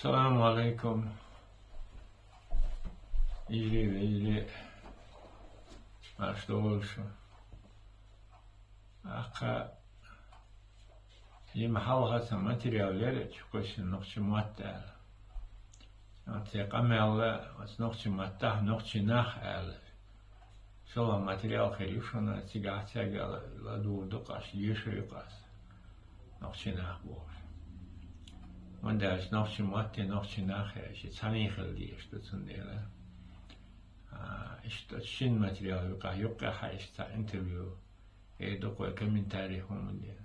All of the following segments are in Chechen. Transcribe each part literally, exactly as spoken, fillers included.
Салам алейкум. Ижри, ижри. Марш долуш. Аха, има хьалха ца материал яра, чу кхоьссина нохчи мотт аьлла. Оцу къамелла, оцу нохчи маттахь нохчи нах аьлла. ШолгӀа материал хир ю шуна, цигахь цаьрга ла-, ладугӀур ду-кх аш, дешар ю-кх ас. Нохчи нах бохуш. ХӀунда аьлча нохчи мотт, нохчи нах, ши цхьаьний хила дезаш ду, цундела. А, иштта шин материал юкъахь, юккъехь иштта интервью, э, дукха комментарий хӀума де.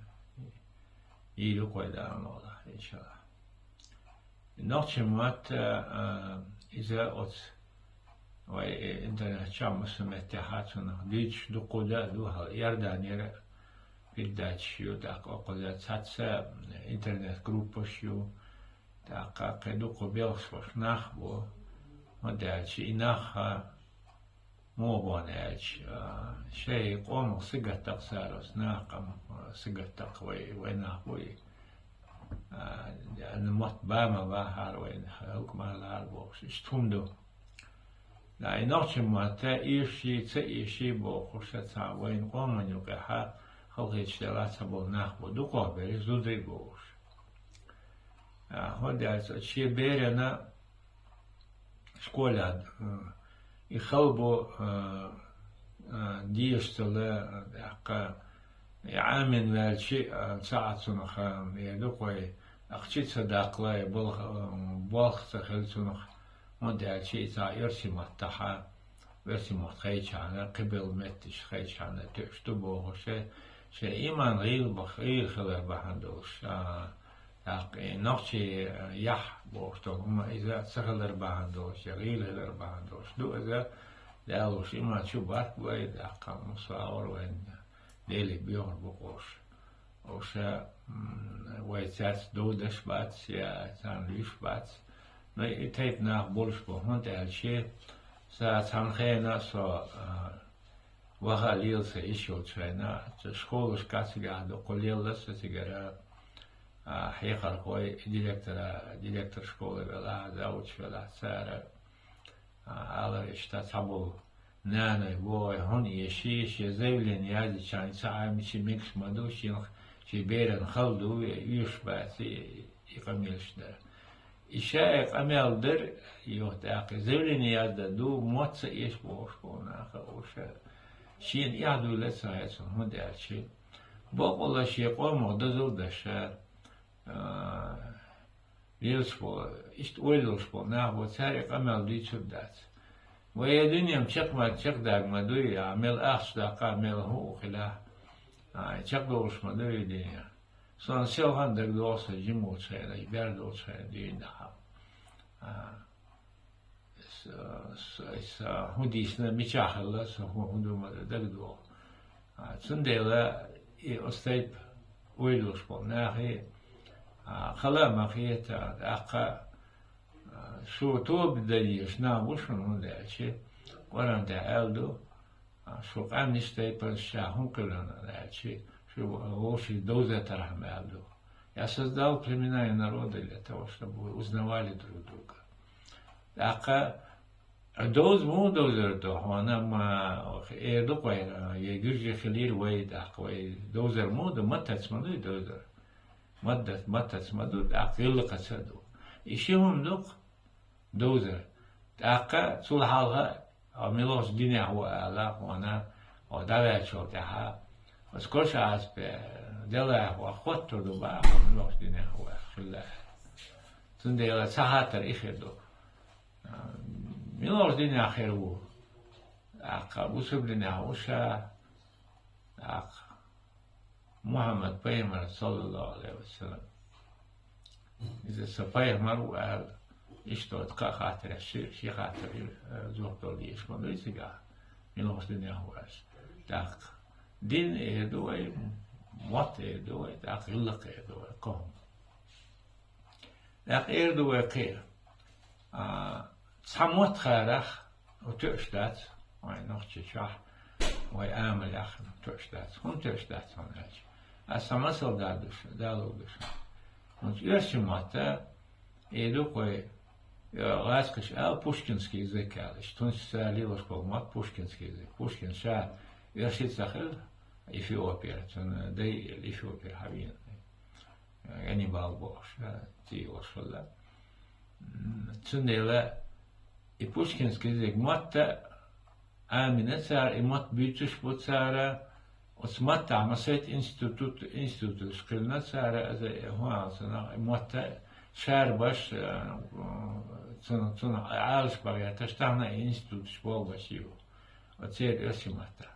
Ил юкъа да амала, иншаллахь. Нохчи мотт, а, иза оцу вай интернет чохь массо меттехь цунах дуьйцуш дуккха да а ду, хьала Иорданера передачаш ю, тӀаккха кхуза цхьацца интернет-группаш ю, тӀаккха кхин дуккха белхаш болуш нах бу. ХӀунда аьлча и нах, а, муха боху аьлча, а, шайн къомах сагатдаккха цара, оцу нахах къам, а, сагатдаккха вай, вай нах бу и. А, мотт ба ма бахьара вайна, хӀаллак ма лара бохуш, иштта хӀума ду. Да, и нохчи мотт эший, ца эший бохуш, цхьа вайна къоман юкъехь халахеташ делахь цхьаболу нах бу, дукхах берш зударий бохуш. А, хӀунда аьлча шен берана школехь, а, и хала бу, а, а, дезаш ца ло, а, тӀаккха и Ӏамийна ваьлча, а, ца Ӏа цунах, а, эр ду-кх вай, ахча ца даккхала, и болх-, а, болх ца хила цунах, хӀунда аьлча и цхьа оьрсийн маттахь, оьрсийн мотт хайчахьана, кхиболу метташ хайчахьана тоьуш ду бохуш, шайн, шайн иман гӀийла бах-, гӀийла хилар бахьана долуш, а, тӀаккха и нохчий яхь бохуш долу хӀума иза ца хилар бахьана долуш, я гӀийла хилар бахьана долуш ду иза, Дала уьш иман чу барт бой, тӀаккха муса а вара вайна, Деле боьхур бу-кх уьш. Уьш, м, вай цаьрца дов деш бац, я царна луьйш бац. Но и тайпа нах болуш бу, хӀунда аьлча сан цхьана хенахь со, а, ваха лела сан йиш йолчу хенахь, цу школашкахь цигахь дуккха лелла сан цигара, а, хьехархой, директора, директор школы велахь, завуч велахь, цара, а, алар иштта цхьаболу нанай, вогӀий, хӀунда эший, шен заявление яздича, ца Ӏамича мегаш ма ду, шен, шен беран хала ду, оьшуш бац и, и къамелаш дар. И ша и къамел дар, юха тӀаккха заявление яздан ду, мотт ца эш бохуш болу нах а уьш. Шена эхь дуьйла ца хьаьцна, хӀунда аьлча бакъалла шен къомах дозалла даш, а, лелаш болу, иштта ойла йолуш болу нах бу, цара и къамел дуьйцур дац. Вай я дуьнен чекх ма, чекхдага ма дуй, а, мел ахча даккха, мел хӀуъу хила, а, чекхдолуш ма дуй и дуьнен. Суна селхана дагадогӀу сан жима волчу хенахь, бер долчу хенахь дуьйна хьан. А, С-, с-, с-, хӀун дийцина, мичахь хилла, со хӀун, хӀун ду ма дагадогӀу. А, цундела и оцу тайпа ойла йолуш болу нахе, а, хала а ма хета, тӀаккха, а, шу тоба дан дезаш нах бу шуна, хӀунда аьлча Къуръан тӀехь аьлла ду, а, шу къаьмнаш тайпанаш ша хӀун кхоьллина аьлча, шу вовшийн довза тархьама аьлла ду. Я создал племена и народы для того, чтобы вы узнавали друг друга. ТӀаккха довза муха довзар ду хьуна, ма эр ду-кх вай, я гуьржи хилийра вай, тӀаккха вай довзар муха ду, маттаца ма ду и довзар. Маддац-, маттаца ма ду, тӀаккха гӀиллакхаца ду. И ши хӀума ду-кх довзар. ТӀаккха цул хьалха, а, милохчу динехь ву ала, хьуна, а, дӀаваьллачул тӀаьхьа, оцу Коша Аспе, Делаев ваха хоттур ду баха, милохчу динехь ву аьлла хилла. Цундела ца хаттар и хир ду. А, милохчу динехь хир ву? ТӀаккха бусург динехь ву ша, тӀаккха Мухьаммад пайхамар, саллаллаху алейхи ва саллям. Иза сан пайхамар ву аьлла, иштта оцу кхаа хаттарехь ши, ши хаттар, э, жоп дала дезаш ма ду иза цигахь, милхуш динехь ву аьлча. ТӀаккха дин эр ду вай, мотт эр ду вай, тӀаккха гӀиллакх эр ду вай, кхо хӀума. ТӀаккха эр ду вай кхин. А, цхьа мотт харах, хӀун тоьуш дац, вайн нохчийчохь, вай амалехь хӀун тоьуш дац. ХӀун тоьуш дац хьуна аьлча? Ас цхьа масал дала ду шуна, дала ду шуна. ХӀунца оьрсийн мотта, Э, дукъой, э, гӀазкхаша ала пушкинский язык аьлла. Иштта тунсица лелаш болу мотт пушкинский язык. Пушкин ша оьрси ца хилла Эфиопера, цуьнан дай Эфиопера хьавеана. Ганнибал бохуш, э, цӀе йолуш хилла. М, цундела и пушкинский язык мотт а Амина цара, и мотт буьйцуш бу цара, оцу маттахь массайтта институт, институташ кхоьллина цара, аза, э, хӀун ала цунах, и мотт шарбаш, э, цунах, цунах Ӏалашбан гӀерташ, тахана и институташ болх беш ю. Оцеран оьрсийн маттахь.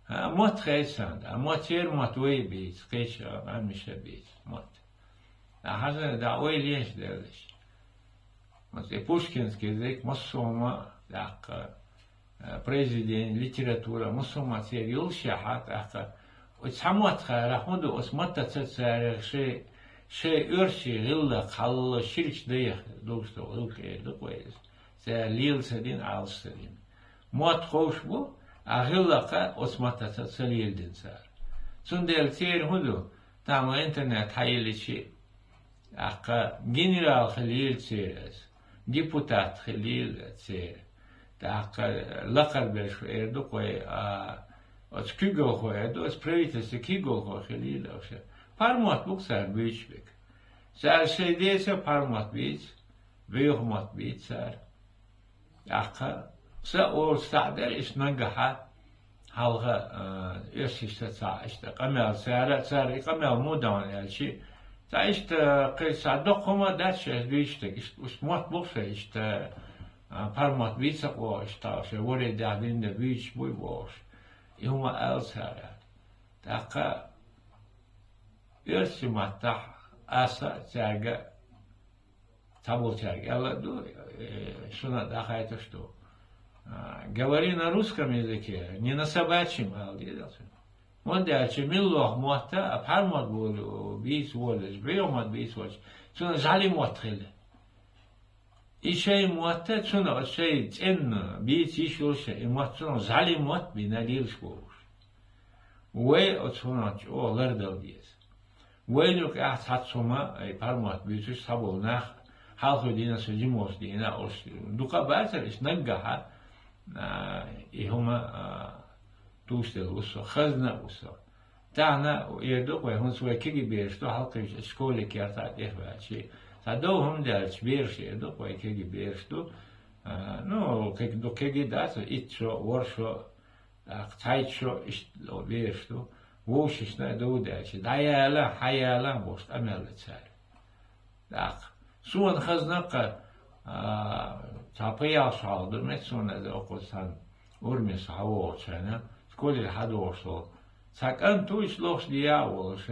А, мотт хеза царна, а мотт церан мотт вай бийца, кхечу къаьмнаш бийца мотт. Ахьа хьажа, да, ойла еш деллаш. Мотт и пушкинский язык, массо а хӀума, тӀаккха, э, произведение, литература, массо а хӀума церан йолушехь, тӀаккха оцу цхьа мотт хаарах хӀун ду, оцу маттаца цара шайн, шайн оьрсийн гӀиллакх, хьалла ширачу дайх долуш долу гӀиллакх эр ду-кх вай иза. Цара лела ца дина, Ӏалаш ца дина. Мотт ховш бу, а гӀиллакх оцу маттаца ца леладина цара. Цундела церан хӀун ду, тахана интернет хьайилличи, тӀаккха генерал хилийла церан аса, депутат хилийла церан, тӀаккха лакхара берш эр ду-кх вай, а, оцу куьйгалхо эр ду, оцу правительстве куьйгалхо хилийла аша. Пхьарматта бу-кх цара буьйцуш берг. Цара шайн деца пхьарматта бийца, боьха мотт бийца цара. ТӀаккха сан олуш цхьаъ дара, иштта наггахьа хьалха, а, оьрсашца цхьаъ иштта къамел цара, цара и къамел муха дан аьлчи, цхьа иштта кхин цхьа доккха хӀума дац шаьш дуьйцуш дерг, иштта, иштта мотт бу-кх шайн, иштта, а, пхьарматта бийца-кх оха, иштта шайн ворхӀе даьхни дина дан буьйцуш буй бохуш. И хӀума аьлла цара. ТӀаккха оьрсийн маттахь аса цаьрга цхьаболчаьрга аьлла а ду, э, шуна а дӀахайташ ду. А, говори на русском языке, не на собачьем, ала деза цуьнга. ХӀунда аьлча милла мотт а пхьарматта бийца волуш, боьха мотт бийца волуш, цунах жӀаьлин мотт хилла. И шайн мотт а, цунах шайн цӀенна бийца йиш йолуш, и мотт цунах жӀаьлин мотт бина лелаш болуш. Вай оцу хӀуманах чӀогӀа лардала деза. Вайна юкъахь цхьацца хӀума, ай, пхьарматта буьйцуш цхьаболу нах, хьалхара дийнахь со жима волчу дийнахь, оцу дукха а бацара, иштта наггахьа, а, и хӀума, а, туьйсуш делла ву со, хазна а ву со. Тахана эр ду-кх вай, хӀинца вай кегий бераш ду, хьалхарчу школе кертахь тӀехваьлча. Цхьа дов хӀума даьлча бераш эр ду-кх вай, кегий бераш ду. А, ну, кхин ду кегий дац, итт шо, ворхӀ шо, тӀаккха цхьайтта шо иштта бераш ду, вовшашна а дов даьлча, дӀаяла, хьаяла бохуш къамел ду цара. ТӀаккха суна хазна-кх, а, цхьа пхи-ялх шо хьалха ду, мет суна иза оккхуза цхьана ураме со хьавогӀучу хенахь, школера хьадогӀуш долу. Цхьа кӀант ву, иштта лохуш дӀаяла а волуш,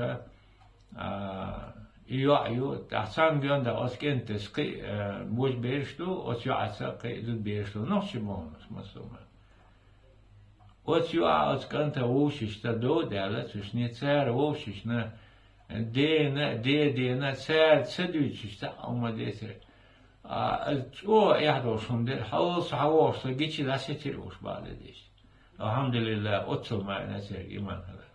а, и йоӀ ю, тӀаккха царна гоьнда оцу кӀентаца кхин а, а, божа бераш ду, оцу йоӀаца кхин а зуда бераш ду, нохчий боху-кх массо а. Оцу йоӀа оцу кӀанта вовшашца дов даьлла, цуьшне цара вовшашна дена, де дена, цара ца дуьйцуш цхьа а хӀума децара. А, аса чӀогӀа эхь долуш хӀума дара, хьалха со хьавогӀуш со гича дӀасецира уьш бакъдерг дийцича. Алхьамдулиллахь, оццул маьӀна цаьрга иман хилар.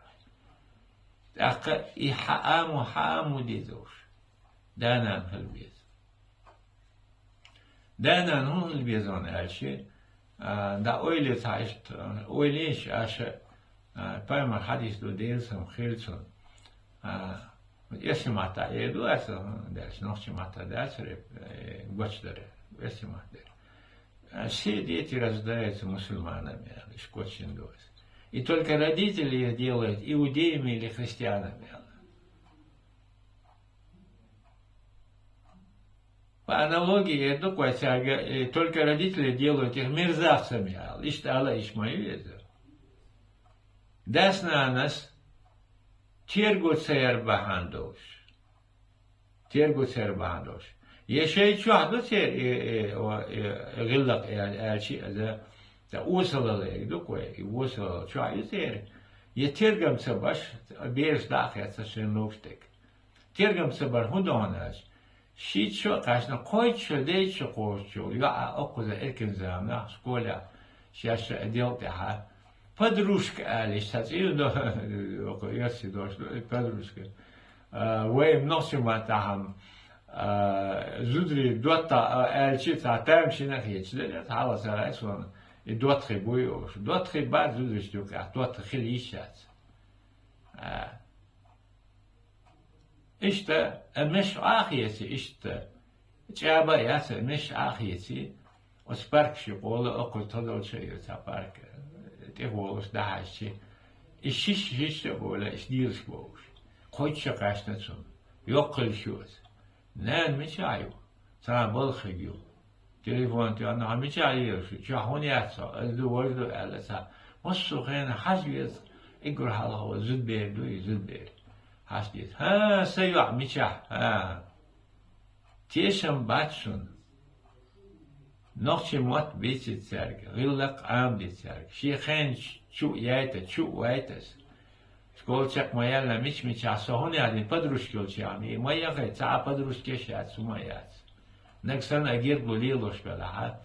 ТӀаккха и хьан а ма, хьан а ма деза уьш. Да-нана хила беза. Да-нана хӀун хила беза аьлча, а, дӀа ойла е цхьа иштта, ойла еш аша, а, пайхамар хьадис ду, Делан салам хила цунна. А, оьрсийн маттахь эр ду аса, хӀунда аьлча нохчийн маттахь дацара, э, гочдара, оьрсийн маттахь дара. А, все дети рождаются мусульманами, аьлла, иштта гочйина ду аса. И только родители их делают иудеями или христианами, аьлла. По аналогии, эр ду-кх вай цаьрга, э, только родители делают их мерзавцами, аьлла. Иштта ала иштта ма ю иза. Дас-нанас терго ца яр бахьана долуш. Терго ца яр бахьана долуш. Я шайн чохь ду церан и, и, о, и, и гӀиллакх аьлла, аьлча, аса, ца осалалла эр ду-кх вай, и осалалла чохь ю церан. Я тергам ца беш, бераш дӀа а хецна шайна ловш дерг. Тергам ца бар хӀун ду хьуна аьлча, шийтта шо а кхаьчна, кхойтта шо, дейтта шо кхочучу йоӀа оккхуза эркин заманахь школехь шаьш делкъехьа. Подружка аьлла, иштта цӀе ю, оьрсийн дош ду, подружка. А, вай нохчийн маттахь-м, а, Зударий доттагӀа аьлча, цхьа тамашийна а хеташ дара, хьалха сарахь суна и доттагӀий буй олуш. ДоттагӀий бац зударий юкъахь, доттагӀа хила йиш яц. А. Иштта, а, меш Ӏа а хеций, иштта, чӀаба а яц, а, меш Ӏа а хеций, оцу паркаш юкъа волу, оккхуза тхадолча а ю цхьа парк, тӀехволуш дӀахьаьжчи, и шиш-шиш а болу, и дийлаш бохуш. Кхойтта шо кхаьчна цунна. Йоккхуьйлуш ю аса. Нана мичахь ю? Цхьа балхахь ю. Телефон тоьхна, хьан мичахь лелаш ю? Чохь хӀунда яц хьо? Аса ду, важа ду аьлла цхьа. Массо а хенахь хьажа веза, уггар хьалха ван зудбер ду, и зудбер. Хьажа деза. ХӀа, сан йоӀ мичахь? ХӀа. Тешам бац шуна. Нохчийн мотт бийцийта цаьрга, гӀиллакх Ӏамадита цаьрга. Шен хенахь чу а яйта, чу а вайта аса. Школа чекх ма яьлла, мича-мичахь со хӀунда яздина, подружка йолчу яхна, и ма яхай, цхьа а подружкаш яц, хӀума а яц. Нагахь санна а гергарло лелош белахь а,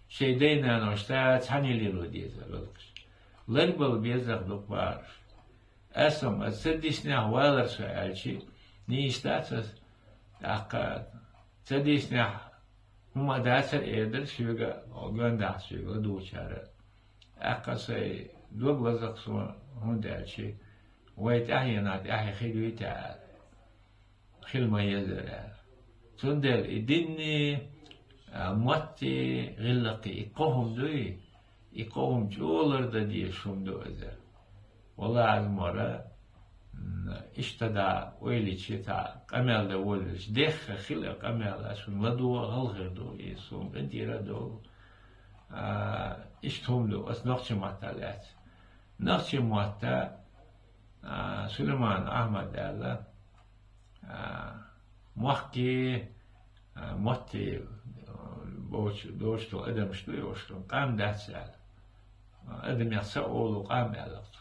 шайн дай-нанош цхьаьна лело деза гӀиллакхаш. Ларбала безах дукха бахарш. Аса-м аса ца диснехь валар со аьлчи, нийса дац аса. ТӀаккха ца диснехь, хӀума дацара эр дара соьга, оха гондахь соьга ладугӀучара. ТӀаккха сайн дог лазар суна, хӀунда аьлча вай тӀаьхьенах тӀаьхье хи дуьйта аьлла. Хила ма езара аьлла. Цундела и динний, а, моттий, гӀиллакхий, и кхо хӀума дуй, и кхо хӀума чӀогӀа лардан дезаш хӀума ду иза. Валлахьи, Ӏазмара, м, иштта да ойла йича, цхьа къамел дан волавелча, дехха хила къамел, ас шуна ладугӀу, гӀалгӀа ду, и суна къинтӀера а долу. А, иштта хӀума ду, ас нохчийн маттахь лаьцна. Нохчийн мотта, а, Сулайман Ахьмад аьлла, а, мохкий, а, моттий, а, боцу, доцу адамаш ду, уьш къам дац аьлла. Адамех ца олу къам аьлла цо.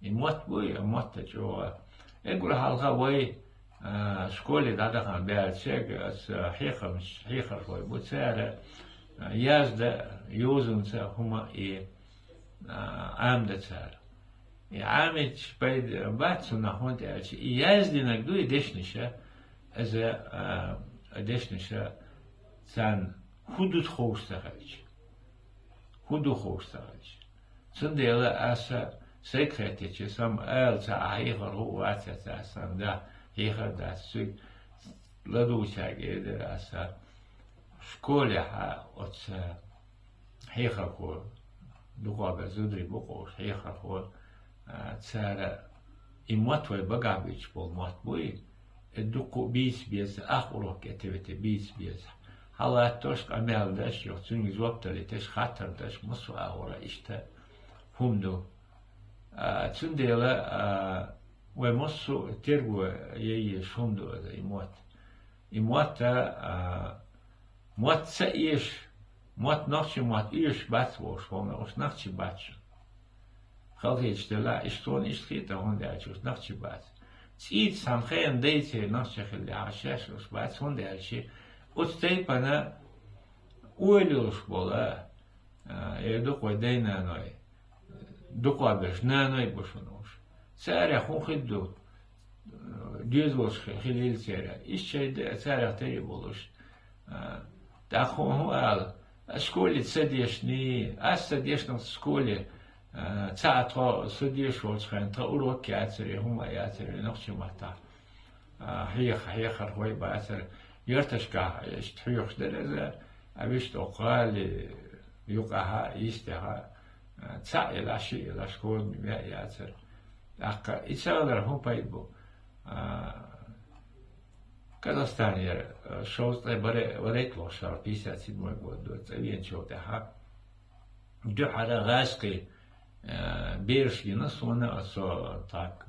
И мотт буй, а мотта чӀогӀа. Уггар хьалха вай, а, школе дӀадахана баьллачерг, аса хьехамаш, хьехархой бу, цара, а, яздан, йозанца хӀума и, а, Ӏамадан цара. И Ӏамийча пайда бац цунах, хӀунда аьлча и яздинарг ду и дешнаш, иза, а, дешнаш царна хӀун ду ховш ца хилча. ХӀун ду ховш ца хилча. Цундела аса сайга хаьттича, сан ала ца, ахь хьехархо а вац аса, сан да хьехар дац, цуьнга ладугӀучаьрга эр дара аса, школехь оцу хьехархо, дукхагӀберш зударий бу-кх уьш, хьехархо, а, цара и мотт вай багахь буьйцуш болу мотт буй, и дуккха а бийца беза, ах урок а тевте бийца беза. Хьалаттош, къамел деш, юха цуьнга жоп далийташ, хаттар деш, массо а агӀора иштта хӀума ду. А, цундела, а, вай массо а терго ян езаш хӀума ду иза, и мотт. И мотт, а, мотт ца эшаш, мотт, нохчийн мотт оьшуш бац бохуш, хӀунда уьш нохчий бац шуна. Халахеташ делахь, иштта суна иштта хета, хӀунда аьлча уьш нохчий бац. ЦӀийца цхьана хенахь дайций нохчий хиллехь, шаьш уьш бац, хӀунда аьлча оцу тайпана ойла йолуш болу, а, эр ду-кх вай дай-наной, дукхагӀберш наной бу шуна уьш. Царех хӀун хир ду? Доьзалш хи-, хилийла церан. Иштта шайн де а царех тера болуш. А, тӀаккха хӀун, хӀун ала? Ас школе ца дешний, ас ца дешна школе, а, цхьа а тхо со дешаш волчу хенахь, тхан урок яцара, хӀума яцара, нохчийн маттахь. А, хьеха-, хьехархой бацара. Юьрташкахь иштта хьоьхуш дара иза, а, вуьшта окху гӀали юкъахь а, йистехь а, а, цхьаъ елахь, шиъ елахь, школа веа яцара. ТӀаккха и ца хилар хӀун пайда бу? А, Казахстане яра, а, шовзткъе баре-, барайтталгӀа шо, пятьдесят седьмой год ду, цӀа веанчул тӀаьхьа дуьххьара гӀазкхий, а, бераш гина суна, со так,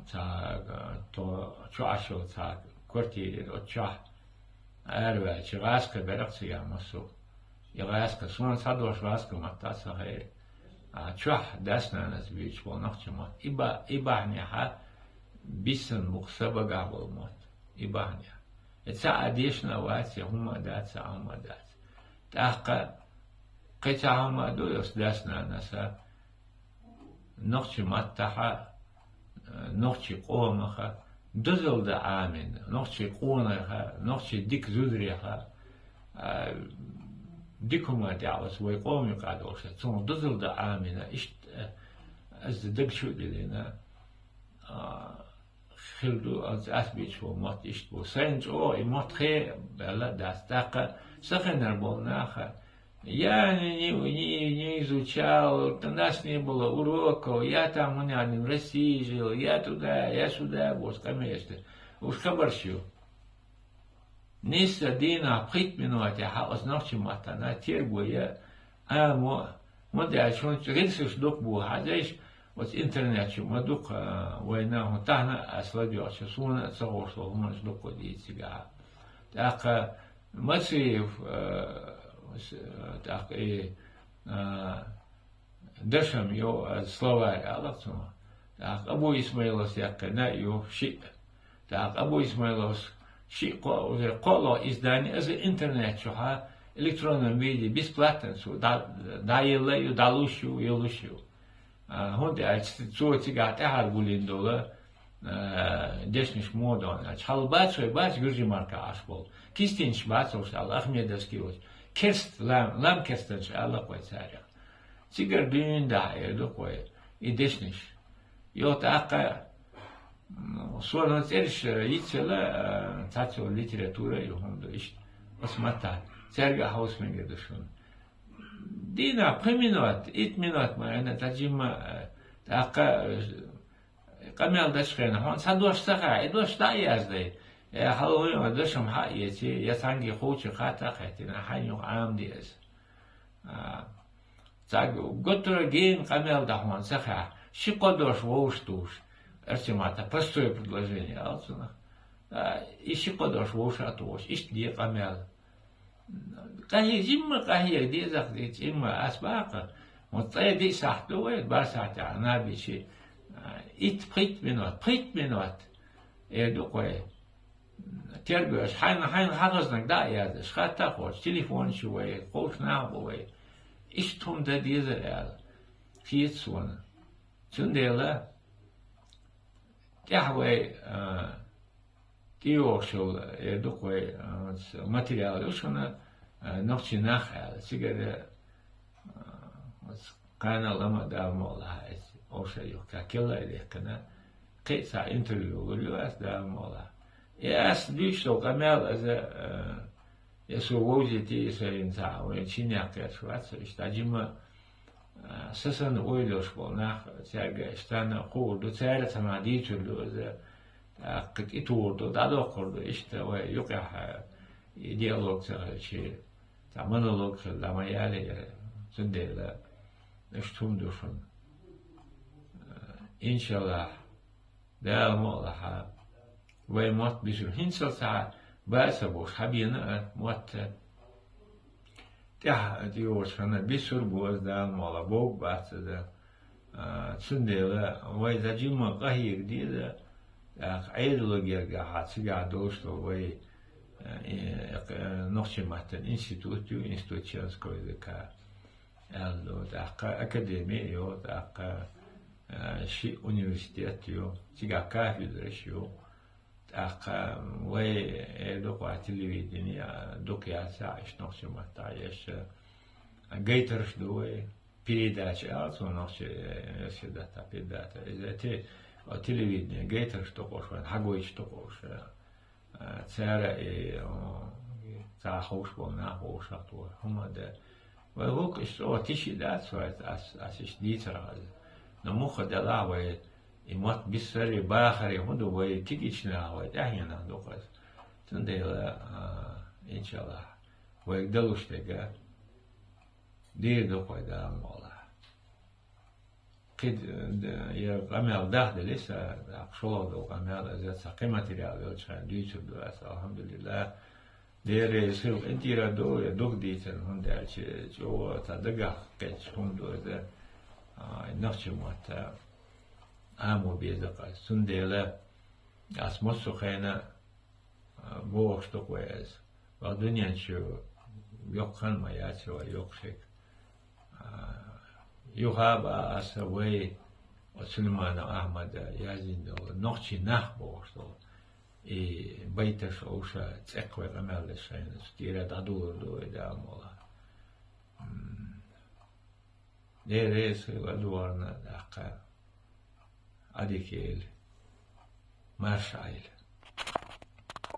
цхьа, а, то, чу Ӏаш йолу цхьа квартира, оцу чохь араваьлча, гӀазкхий берех цигахь массо. И гӀазкхий, суна схьадолуш гӀазкхий мотт ца хилира. А, чохь дас-нанас буьйцуш болу нохчийн мотт. И ба-, и бахьанехь а биссина бу-кх сан багахь болу мотт. И бахьанехь. И цхьа а дешна а вац, я хӀума а дац, цхьа а хӀума а дац. ТӀаккха кхин цхьа хӀума а ду, оцу дас-нанас а нохчийн маттахь а, нохчийн къомах а дозалла дан Ӏамийна, нохчий къонахьа, нохчий дика зудареха, а, дика хӀума тӀехь оцу вай къоме юкъа долуш, цунах дозалла дан Ӏамийна, иштта, а, аса даг чу а диллина, а, хир ду, аса ас бийча ву мотт иштта бу. Сайна чӀогӀа и мотт хе баьлла а дац. ТӀаккха сахийнар болу наха, я не, не, не, не изучал, у нас не было уроков, я там у меня не в России жил, я туда, я сюда, бохуш къамелаш деш. Уьш хабарш ю. Нийсса дийнахь пхийтта минотехь оцу нохчийн маттана терго я, а, мо, мо даьлча хӀунда гӀирсаш дукха бу хьажийша, оцу интернет чу ма дукха, а, вайна, хӀун тахана а ас ладоьгӀча, суна а ца хууш долу хӀуманаш дукха дийца цигахь. ТӀаккха Мациев, а, с-, тӀаккха и, а, Дашам йо, а, словарь алахь цунах. ТӀаккха Абу Исмаилас яьккхина а ю шиъ. ТӀаккха Абу Исмаилас шиъ кхо-, уже кхоалгӀа издание, аса интернет чухьа электронном виде бесплатно цо дӀа-, дӀаелла а ю, дӀалуш а ю, йолуш а ю. А, хӀунда аьлча цо цигахь тӀаьхьара гулйина долу, а, дешнаш муха ду аьлча, хьал бац вай, бац гуьржийн мара Ӏаш болу. Кистинаш бац уьш аьлла, Ахмедовский волчу. Керст, лам, лам керстанаш аьлла-кх вай царах. Цигара дуьйна дахьа эр ду-кх вай и дешнаш. Йо, тӀаккха, м, суна цӀераш, э, йицъелла, э, цхьацца литература а ю хӀума ду иштта. Оцу маттахь. Цаьрга а хьовса мегар ду шуна. Дийнахь пхи минот, итт минот ма вина, цхьа жимма, э, тӀаккха, э, къамел дечу хенахь, хьуна цхьа дош ца хаьа, и дош дӀа а яздай. Я хьалхо а дашам хьа а эций, я цхьаьнгге кхочуш хатта а хаьттина, хьайна юха Ӏамаде аса. А, цхьа гуттара а гена къамел дан хьуна ца хаьа, ши-кхо дош вовшах дуьйш, эрсий маттахь простое предложение олу цунах. А, и ши-кхо дош вовшах а тухуш, иштта де къамел. Къахьега, жимма къахьега деза-кх, деза, жимма ас баккха. Хьуна цкъа а диъ сахьт ду вай, бархӀ сахьтехь наб йича, а, итт-пхийтта минот, пхийтта минот, эр ду-кх вай. Тергош, хьайна, хьайна хьахазнарг дӀа а яздеш, хатта а кхочуш, телефон чу вай, кхочуш нах бу вай. Иштта хӀума дан дезара аьлла, хета суна. Цундела тӀаьхьа вай, а, тӀейогӀуш йолу, эр ду-кх вай, а, материал ю шуна, а, нохчийн нах аьлла. Цигара, а, оцу кхана лама Дала мукъ лахь, аса овшар юхка киллай дехкина, кхин а цхьа интервью лур ю аса Дала мукъ лахь. И аса дуьйцуш долу къамел аса, а, я со вовзийти, и со йина цхьа а вайн чин яккхерш вац, иштта жимма, а, са санна ойла йолуш болу нах, цаьрга иштта кхуур ду, цара цхьа нах дийцур ду аса, тӀаккха кхин тӀетухур ду, дӀадоккхур ду, иштта вай юкъехь, а, и диалог ца хилча, цхьа монолог хилла ма яле, цундела иштта хӀума ду шуна. А, иншаллахь, Дала мукъ лахь, вай мотт бисур. ХӀинццалц цхьа баьсса болуш хьабеана а мотт. ТӀаьхьа тӀейогӀучу хенахь бисур бу аса Дала мукъ лахь, бовг бац аса. А, цундела вай цхьа жимма къахьега деза, тӀаккха Ӏедало гергахьа цигахь долуш долу вай, а, и, э, нохчийн маттан институт ю, институт чеченского языка аьлла ду, тӀаккха академи а ю, тӀаккха, а, ши университет ю, цигахь кафедраш ю. ТӀаккха вай, э, дукха телевидение, а, дукха яцахь, иштта нохчийн маттахь еш, а, гайтарш ду вай, передача аьлла цо нохчийн, э, университетехь передача. Иза те-, а, телевидение гайтарш дукха уьш вайн, хьагойтуш дукха уьш, а, цара и, о, цхьа хууш болу нах вовшах тухуш хӀума дан. Вай хӀокху иштта чӀогӀа тиша дац вай, ас, ас иштта дийцарх аса. Но мухха делахь вай, и мотт биссаре, бахаре хӀун ду вай, кегийчу наха вай тӀаьхьенах ду-кх аса. Цундела, а, иншаллахь, вайга далуш дерг а дийр ду-кх вай Дала мукъ лахь. Кхин, э, я къамел дахделира сан, тӀаккха шолгӀа долу къамел, аса цхьа кхин материал йолчу хенахь дуьйцур ду аса, алхьамдулиллахӀ. Дера, аса хила къинтӀера ду, я дукха дийцина, хӀунда аьлча чӀогӀа цхьа дагах кхеташ хӀума ду аса, а, нохчийн мотт Ӏамо беза-кх аса. Цундела аса массо а хенахь а, бохуш ду-кх вай аса. Ва дуьнен чу йоккха хан ма яц вай йоккхушек. А, юха а боху аса вай, оцу Сулайманов Ахьмада яздина долу нохчийн нах бохуш долу. И байташ овша цӀекхве къамаьл деш хьайнаш, кӀира дӀадур ду вай, Дала мукъ лахь. М. Дера, сай ва дуарна даккха. Ӏадика эли. Марша Ӏайла.